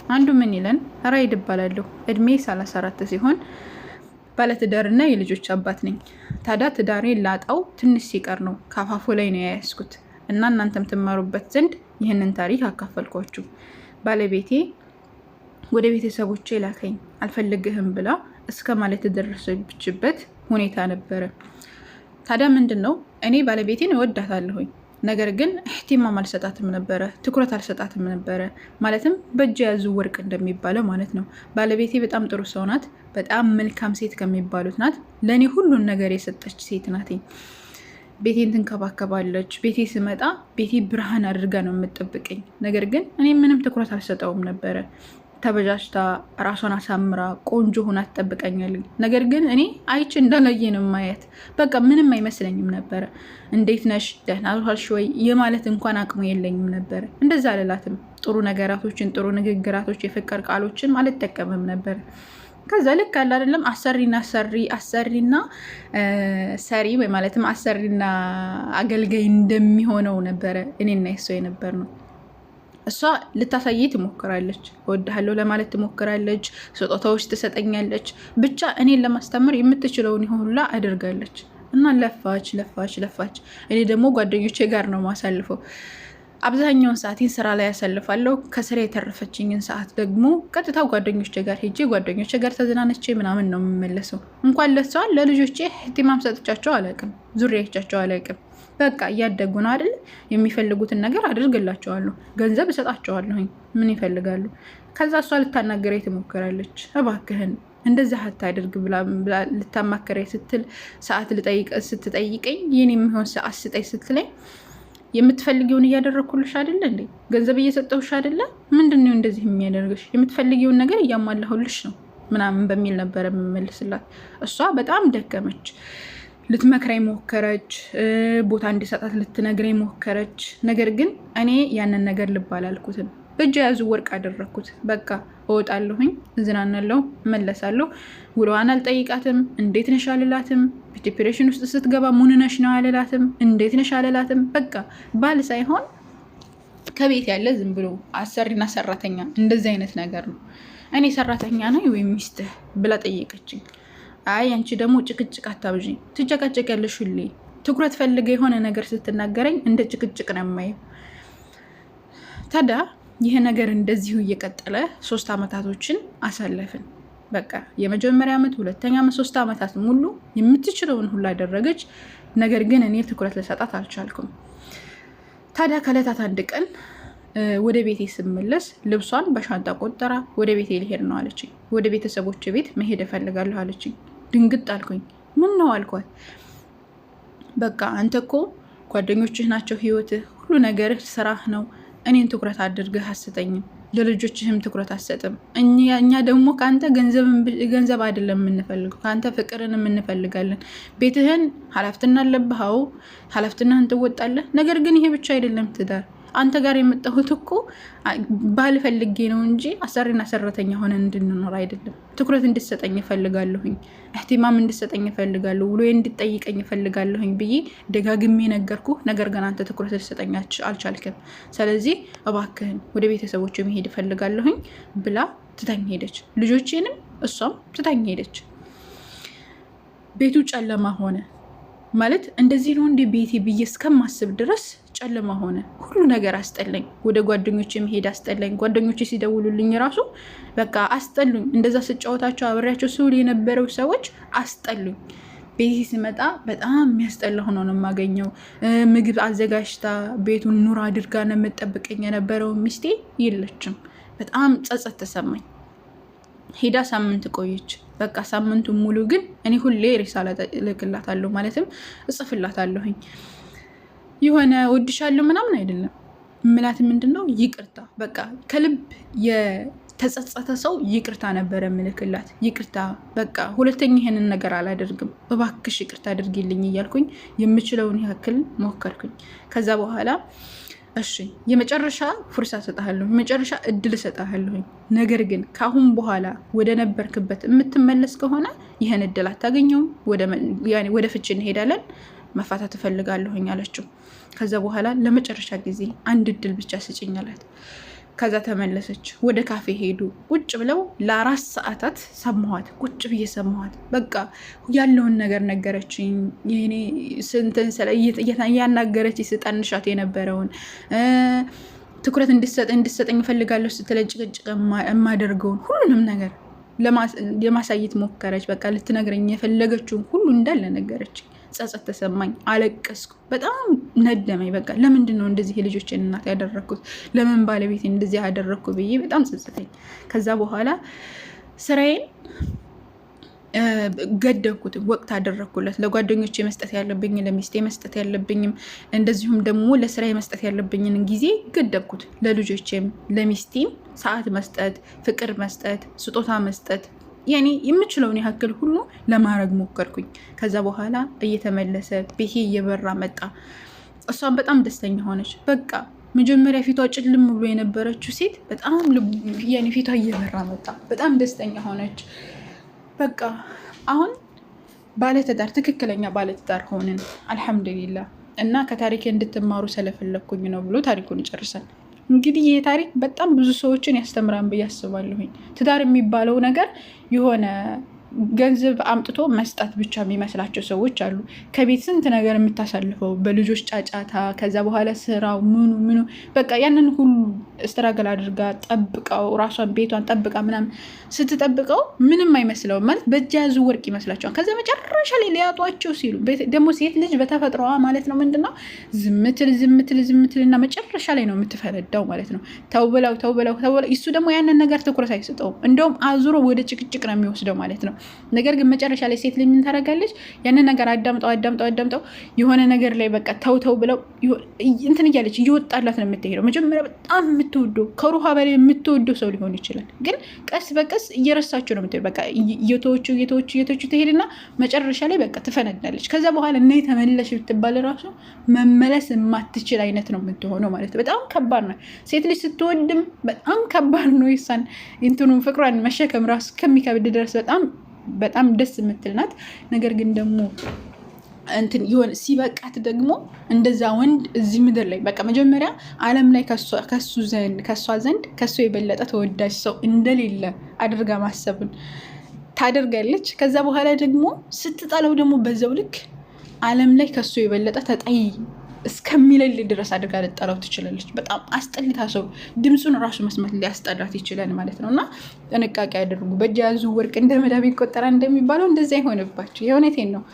አንዱ ምን ይለን፣ ራይድ እባላለሁ፣ እድሜ 34 ሲሆን ባለትዳርና የልጆች አባት ነኝ። ታዲያ ትዳሬን ላጣው ትንሽ ሲቀር ነው፣ ካፋፉ ላይ ነው የያዝኩት እና እናንተም ትማሩበት ዘንድ ይህንን ታሪክ አካፈልኳችሁ። ባለቤቴ ወደ ቤተሰቦቼ ላከኝ፣ አልፈልግህም ብላ እስከ ማለት የደረሰችበት ሁኔታ ነበረ። ታዲያ ምንድን ነው፣ እኔ ባለቤቴን እወዳታለሁኝ፣ ነገር ግን اهتمام አልሰጣትም ነበረ፣ ትኩረት አልሰጣትም ነበረ። ማለትም በእጅ የያዙ ወርቅ እንደሚባለው ማለት ነው። ባለቤቴ በጣም ጥሩ ሰው ናት። በጣም መልካም ሴት ከሚባሉት ናት። ለእኔ ሁሉን ነገር የሰጠች ሴት ናት። ቤቴን ትንከባከባለች። ቤቴ ስመጣ ቤቴ ብርሃን አድርጋ ነው የምትጠብቀኝ። ነገር ግን እኔ ምንም ትኩረት አልሰጠውም ነበረ። ተበጃጅታ ራሷን አሳምራ ቆንጆ ሆና ትጠብቀኛለች። ነገር ግን እኔ አይቼ እንዳላየ ነው ማየት። በቃ ምንም አይመስለኝም ነበረ። እንዴት ነሽ፣ ደህና ዋልሽ ወይ የማለት እንኳን አቅሙ የለኝም ነበረ። እንደዛ አልላትም። ጥሩ ነገራቶችን፣ ጥሩ ንግግራቶች፣ የፍቅር ቃሎችን አልጠቀምም ነበረ። ከዛ ልክ አለ አይደለም፣ አሰሪና ሰሪ፣ አሰሪና ሰሪ ወይ ማለትም አሰሪና አገልጋይ እንደሚሆነው ነበረ እኔና እሷ የነበር ነው። እሷ ልታሳይ ትሞክራለች፣ እወድሃለሁ ለማለት ትሞክራለች፣ ስጦታዎች ትሰጠኛለች። ብቻ እኔን ለማስተማር የምትችለውን ሁላ አድርጋለች። እና ለፋች ለፋች ለፋች። እኔ ደግሞ ጓደኞቼ ጋር ነው ማሳልፈው። አብዛኛውን ሰዓቴን ስራ ላይ ያሳልፋለሁ። ከስራ የተረፈችኝን ሰዓት ደግሞ ቀጥታ ጓደኞቼ ጋር ሄጄ ጓደኞቼ ጋር ተዝናነቼ ምናምን ነው የምመለሰው። እንኳን ለሷ ለልጆቼ اهتمام ሰጥቻቸው አላውቅም፣ ዙሪያቻቸው አላውቅም። በቃ እያደጉ ነው አይደል? የሚፈልጉትን ነገር አድርግላቸዋለሁ፣ ገንዘብ እሰጣቸዋለሁኝ። ምን ይፈልጋሉ? ከዛ እሷ ልታናገረኝ ትሞክራለች። እባክህን እንደዚህ አታድርግ ብላ ልታማከረኝ ስትል፣ ሰዓት ስትጠይቀኝ፣ የኔ የሚሆን ሰዓት ስጠኝ ስትለኝ፣ የምትፈልጊውን እያደረግኩልሽ አይደለ እንዴ? ገንዘብ እየሰጠሁሽ አይደለ? ምንድን ነው እንደዚህ የሚያደርግሽ? የምትፈልጊውን ነገር እያሟላሁልሽ ነው ምናምን በሚል ነበረ የምመልስላት። እሷ በጣም ደከመች። ልትመክረኝ ሞከረች፣ ቦታ እንዲሰጣት ልትነግረኝ ሞከረች። ነገር ግን እኔ ያንን ነገር ልብ አላልኩትም። በእጅ የያዙ ወርቅ አደረግኩት። በቃ እወጣለሁኝ፣ እዝናናለሁ፣ እመለሳለሁ። ውሎዋን አልጠይቃትም፣ እንዴት ነሽ አልላትም። Depression ውስጥ ስትገባ ሙንነሽ ነው አልላትም፣ እንዴት ነሽ አልላትም። በቃ ባል ሳይሆን ከቤት ያለ ዝም ብሎ አሰሪና ሰራተኛ እንደዚህ አይነት ነገር ነው። እኔ ሰራተኛ ነኝ ወይም ሚስትህ ብላ ጠየቀችኝ። አይ አንቺ ደግሞ ጭቅጭቅ አታብዢ፣ ትጨቃጨቂያለሽ ሁሌ። ትኩረት ፈልገ የሆነ ነገር ስትናገረኝ እንደ ጭቅጭቅ ነው የማየው። ታዲያ ይህ ነገር እንደዚሁ እየቀጠለ 3 ዓመታቶችን አሳለፍን። በቃ የመጀመሪያ ዓመት፣ ሁለተኛ ዓመት፣ 3 ዓመታት ሙሉ የምትችለውን ሁሉ አደረገች። ነገር ግን እኔ ትኩረት ልሰጣት አልቻልኩም። ታዲያ ከዕለታት አንድ ቀን ወደ ቤቴ ስመለስ ልብሷን በሻንጣ ቆጠራ ወደ ቤቴ ልሄድ ነው አለችኝ። ወደ ቤተሰቦች ቤት መሄድ እፈልጋለሁ አለችኝ። ድንግጥ አልኩኝ። ምን ነው አልኳት። በቃ አንተ እኮ ጓደኞችህ ናቸው ህይወትህ፣ ሁሉ ነገርህ ስራህ ነው። እኔን ትኩረት አድርገህ አትሰጠኝም፣ ለልጆችህም ትኩረት አትሰጥም። እኛ ደግሞ ከአንተ ገንዘብ አይደለም የምንፈልገው፣ ከአንተ ፍቅርን እንፈልጋለን። ቤትህን ኃላፊነት አለብህ፣ አዎ ኃላፊነትህን ትወጣለህ። ነገር ግን ይሄ ብቻ አይደለም ትዳር። አንተ ጋር የመጣሁት እኮ ባልፈልጌ ነው እንጂ አሰሪና ሰራተኛ ሆነን እንድንኖር አይደለም። ትኩረት እንድሰጠኝ እፈልጋለሁኝ፣ اهتمام እንድሰጠኝ እፈልጋለሁ፣ ውሎ እንድጠይቀኝ እፈልጋለሁኝ ብዬ ደጋግሜ ነገርኩ። ነገር ግን አንተ ትኩረት ልሰጠኝ አልቻልክም። ስለዚህ እባክህን ወደ ቤተሰቦች መሄድ እፈልጋለሁኝ ብላ ትታኝ ሄደች። ልጆቼንም እሷም ትታኝ ሄደች። ቤቱ ጨለማ ሆነ። ማለት እንደዚህ ነው እንዴ ቤቴ ብዬ እስከማስብ ድረስ ጨለማ ሆነ። ሁሉ ነገር አስጠላኝ። ወደ ጓደኞቼ መሄድ አስጠላኝ። ጓደኞቼ ሲደውሉልኝ ራሱ በቃ አስጠሉኝ። እንደዛ ስጫወታቸው አብሬያቸው ስውል የነበረው ሰዎች አስጠሉኝ። ቤቴ ስመጣ በጣም የሚያስጠላ ሆኖ ነው የማገኘው። ምግብ አዘጋጅታ ቤቱን ኑር አድርጋ ነው የምጠብቀኝ የነበረው ሚስቴ የለችም። በጣም ጸጸት ተሰማኝ። ሄዳ ሳምንት ቆየች። በቃ ሳምንቱን ሙሉ ግን እኔ ሁሌ رسالة እልክላታለሁ፣ ማለትም እጽፍላታለሁኝ። የሆነ ወድሻለሁ ምናምን አይደለም ምላት፣ ምንድን ነው፣ ይቅርታ፣ በቃ ከልብ የተጸጸተ ሰው ይቅርታ ነበረ ምልክላት። ይቅርታ በቃ ሁለተኛ ይሄንን ነገር አላደርግም፣ እባክሽ ይቅርታ አድርጊልኝ እያልኩኝ የምችለውን ያክል ሞከርኩኝ። ከዛ በኋላ እሺ የመጨረሻ فرصة እሰጥሃለሁ፣ የመጨረሻ እድል እሰጥሃለሁኝ። ነገር ግን ከአሁን በኋላ ወደ ነበርክበት የምትመለስ ከሆነ ይህን እድል አታገኘውም፣ ወደ ፍቺ እንሄዳለን፣ መፋታት እፈልጋለሁኝ አለችው። ከዛ በኋላ ለመጨረሻ ጊዜ አንድ እድል ብቻ ስጭኝ አላት። ከዛ ተመለሰች። ወደ ካፌ ሄዱ። ቁጭ ብለው ለ4 ሰዓታት ሰማኋት። ቁጭ ብዬ ሰማኋት። በቃ ያለውን ነገር ነገረችኝ። የኔ ስንትን እያናገረች ስጠንሻት የነበረውን፣ ትኩረት እንድሰጠኝ እፈልጋለሁ ስትለኝ ጭቅጭቅ የማደርገውን ሁሉንም ነገር ለማሳየት ሞከረች። በቃ ልትነግረኝ የፈለገችውን ሁሉ እንዳለ ነገረችኝ። ጸጸት ተሰማኝ፣ አለቀስኩ። በጣም ነደመኝ። በቃ ለምንድን ነው እንደዚህ የልጆችን እናት ያደረግኩት? ለምን ባለቤቴ እንደዚህ ያደረግኩ ብዬ በጣም ጸጸተኝ። ከዛ በኋላ ስራዬን ገደብኩት፣ ወቅት አደረግኩለት። ለጓደኞቼ መስጠት ያለብኝ፣ ለሚስቴ መስጠት ያለብኝም፣ እንደዚሁም ደግሞ ለስራ መስጠት ያለብኝን ጊዜ ገደብኩት። ለልጆቼም ለሚስቴም ሰዓት መስጠት፣ ፍቅር መስጠት፣ ስጦታ መስጠት፣ ያኔ የምችለውን ያክል ሁሉ ለማድረግ ሞከርኩኝ። ከዛ በኋላ እየተመለሰ ቤቴ እየበራ መጣ። እሷም በጣም ደስተኛ ሆነች። በቃ መጀመሪያ ፊቷ ጭልም ብሎ የነበረችው ሴት በጣም ያኔ ፊቷ እየበራ መጣ። በጣም ደስተኛ ሆነች። በቃ አሁን ባለትዳር፣ ትክክለኛ ባለትዳር ሆንን፣ አልሐምዱሊላህ። እና ከታሪክ እንድትማሩ ስለፈለግኩኝ ነው ብሎ ታሪኩን ይጨርሳል። እንግዲህ ይህ ታሪክ በጣም ብዙ ሰዎችን ያስተምራን ብዬ አስባለሁኝ። ትዳር የሚባለው ነገር የሆነ ገንዘብ አምጥቶ መስጠት ብቻ የሚመስላቸው ሰዎች አሉ። ከቤት ስንት ነገር የምታሳልፈው በልጆች ጫጫታ፣ ከዛ በኋላ ስራው ምኑ ምኑ፣ በቃ ያንን ሁሉ struggle አድርጋ ጠብቀው፣ ራሷን ቤቷን ጠብቃ ምናምን ስትጠብቀው ምንም አይመስለውም፣ ማለት በእጅ የያዙ ወርቅ ይመስላቸዋል። ከዛ መጨረሻ ላይ ሊያጧቸው ሲሉ ደግሞ ሴት ልጅ በተፈጥሮዋ ማለት ነው ምንድነው ዝምትል ዝምትል ዝምትል እና መጨረሻ ላይ ነው የምትፈነዳው ማለት ነው። ተው ብለው፣ ተው ብለው፣ ተው ብለው፣ እሱ ደግሞ ያንን ነገር ትኩረት አይሰጠውም። እንደውም አዙሮ ወደ ጭቅጭቅ ነው የሚወስደው ማለት ነው። ነገር ግን መጨረሻ ላይ ሴት ልጅ ምን ታደርጋለች? ያንን ነገር አዳምጠው አዳምጠው አዳምጠው የሆነ ነገር ላይ በቃ ተው ተው ብለው እንትን እያለች እየወጣላት ነው የምትሄደው። መጀመሪያ በጣም የምትወደው፣ ከሩሃ በላይ የምትወደው ሰው ሊሆን ይችላል። ግን ቀስ በቀስ እየረሳችው ነው የምትሄደው። በቃ እየተወችው እየተወችው እየተወችው ትሄድና መጨረሻ ላይ በቃ ትፈነዳለች። ከዛ በኋላ ነይ ተመለሽ ብትባል ራሱ መመለስ የማትችል አይነት ነው የምትሆነው ማለት ነው። በጣም ከባድ ነው። ሴት ልጅ ስትወድም በጣም ከባድ ነው። የሷን እንትኑን ፍቅሯን መሸከም ራሱ ከሚከብድ ድረስ በጣም በጣም ደስ የምትል ናት። ነገር ግን ደግሞ እንትን የሆነ ሲበቃት ደግሞ እንደዛ ወንድ እዚህ ምድር ላይ፣ በቃ መጀመሪያ ዓለም ላይ ከሱ ዘንድ፣ ከሷ ዘንድ ከሱ የበለጠ ተወዳጅ ሰው እንደሌለ አድርጋ ማሰብን ታደርጋለች። ከዛ በኋላ ደግሞ ስትጠላው ደግሞ በዛው ልክ ዓለም ላይ ከሱ የበለጠ ተጠይ እስከሚለል ድረስ አድርጋ ልጠላው ትችላለች። በጣም አስጠልታ ሰው ድምፁን ራሱ መስማት ሊያስጠላት ይችላል ማለት ነው። እና ጥንቃቄ አድርጉ። በእጅ የያዙ ወርቅ እንደ መዳብ ይቆጠራል እንደሚባለው እንደዚያ አይሆንባችሁ። የእውነቴን ነው።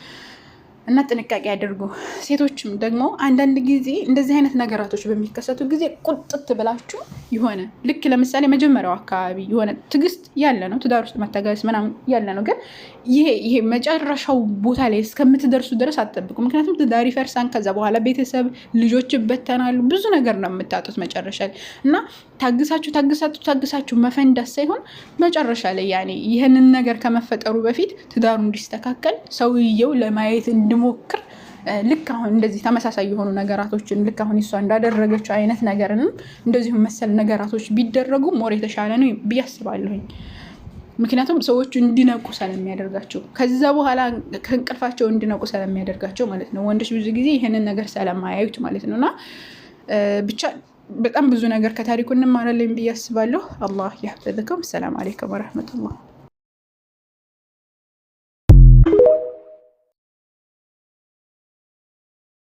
እና ጥንቃቄ አድርጉ። ሴቶችም ደግሞ አንዳንድ ጊዜ እንደዚህ አይነት ነገራቶች በሚከሰቱ ጊዜ ቁጥት ብላችሁ የሆነ ልክ ለምሳሌ መጀመሪያው አካባቢ የሆነ ትዕግስት ያለ ነው፣ ትዳር ውስጥ መታገስ ምናምን ያለ ነው። ግን ይሄ መጨረሻው ቦታ ላይ እስከምትደርሱ ድረስ አትጠብቁ። ምክንያቱም ትዳር ይፈርሳል። ከዛ በኋላ ቤተሰብ፣ ልጆች ይበተናሉ። ብዙ ነገር ነው የምታጡት መጨረሻ ላይ። እና ታግሳችሁ ታግሳችሁ ታግሳችሁ መፈንዳት ሳይሆን መጨረሻ ላይ ያኔ ይህንን ነገር ከመፈጠሩ በፊት ትዳሩ እንዲስተካከል ሰውየው ለማየት እንዲሞክር፣ ልክ አሁን እንደዚህ ተመሳሳይ የሆኑ ነገራቶችን፣ ልክ አሁን እሷ እንዳደረገችው አይነት ነገርንም እንደዚሁም መሰል ነገራቶች ቢደረጉ more የተሻለ ነው ብዬ አስባለሁኝ። ምክንያቱም ሰዎቹ እንዲነቁ ስለሚያደርጋቸው፣ ከዛ በኋላ ከእንቅልፋቸው እንዲነቁ ስለሚያደርጋቸው ማለት ነው። ወንዶች ብዙ ጊዜ ይህንን ነገር ስለማያዩት ማለት ነው። እና ብቻ በጣም ብዙ ነገር ከታሪኩ እንማራለን ብዬ አስባለሁ። አላህ ያሕፈዝኩም። ሰላም አለይኩም ወረሕመቱላህ።